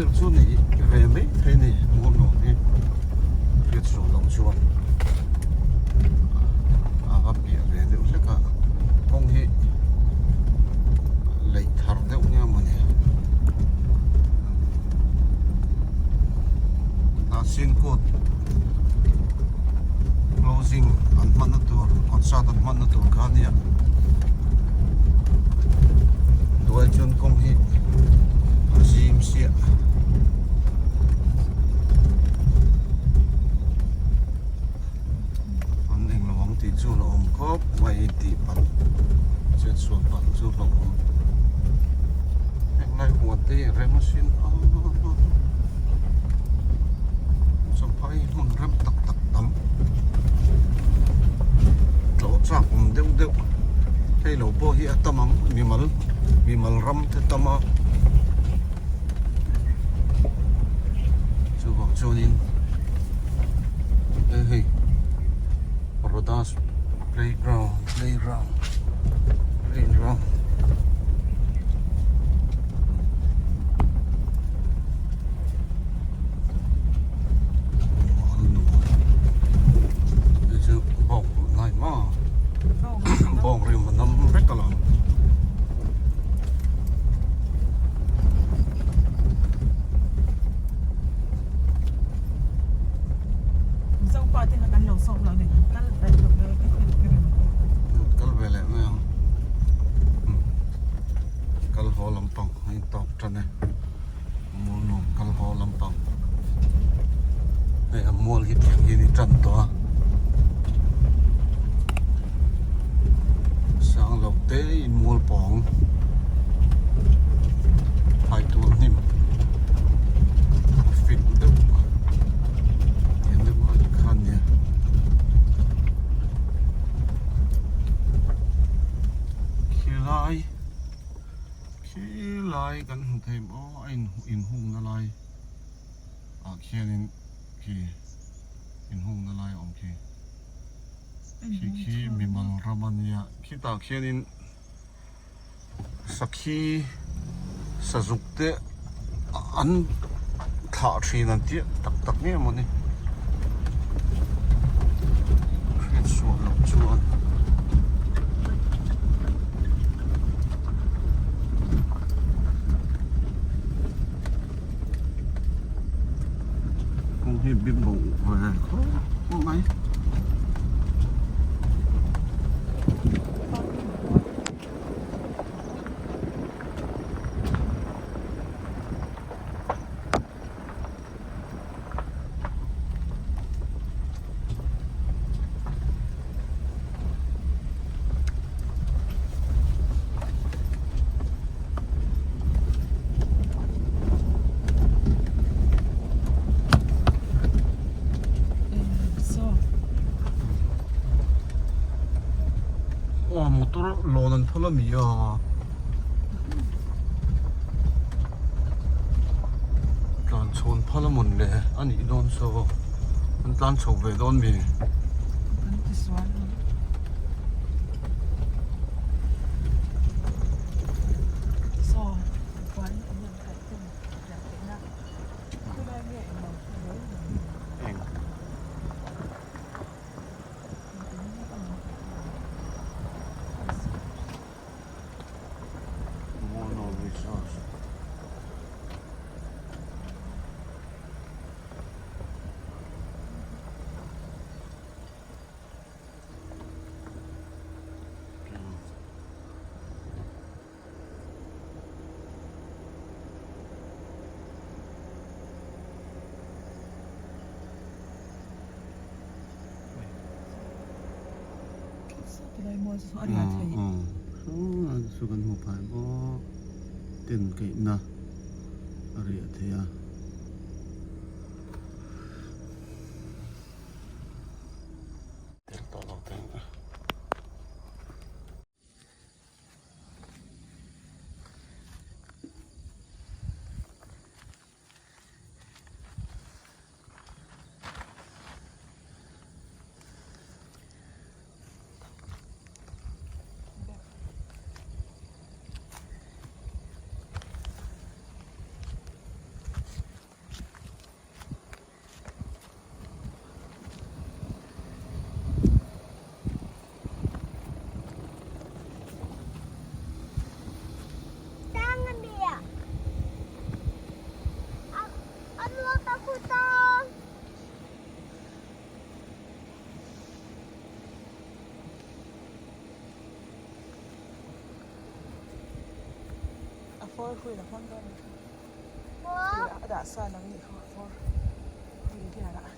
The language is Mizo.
vel chu ni ve mai thei a ni Mualnuam hi hriat sual loh chuan a va piah ve deuh hlek a kawng hi leih thar deuh nia mawni Hnahsin kut closing an hmanna tur concert an hmanna tur kha a nia duai chuan kawng hi a zim siah. An englo ang tih chu la awm khawp mai tih palh chet sual palh chu hlauh awm heng lai huan te hi rem asin a champhai hmun rem tak tak tam tlawh chak awm deuh deuh hei lo pawh hi a tam ang mimal mimal ram te tam a. Chuvang chuanin he hei Rodas playground playground playground hei chu bawng nai ma bawng rim a nam vek alawm. Zopa te kha kan lo sawm lo ni kal ve lo ve ka thil ka rem kal ve leh mai ang kal haw lampang a in tawk tan e mual nuam kal haw lampang hei a mual hi tiang hian i tan tawh a sang lo te in mual pawng phai tur hnim a fit deuh lian deuh mai kha a nia khilai khilai kan hmu thei maw a inhungna lai ah khianin khi inhungna lai a awm khi khi khi mimal ram a nia khitah khianin sakhi sazuk te an thlah thin an tih tak tak nge maw ni hriat suah loh chuan. Kawng hi bik bo ve khawp mai. Aw motor lawn an phal ami a tlan chhawn phal a mawn le a nih dawn saw an tlan chho ve dawn mi. Saw kan hmu phai bawk tent kaihna a riah thei a. Tel tawh lo teng a. Four wheel a hmang dawn a ni a dah sa lang nih kha four wheel gear ah.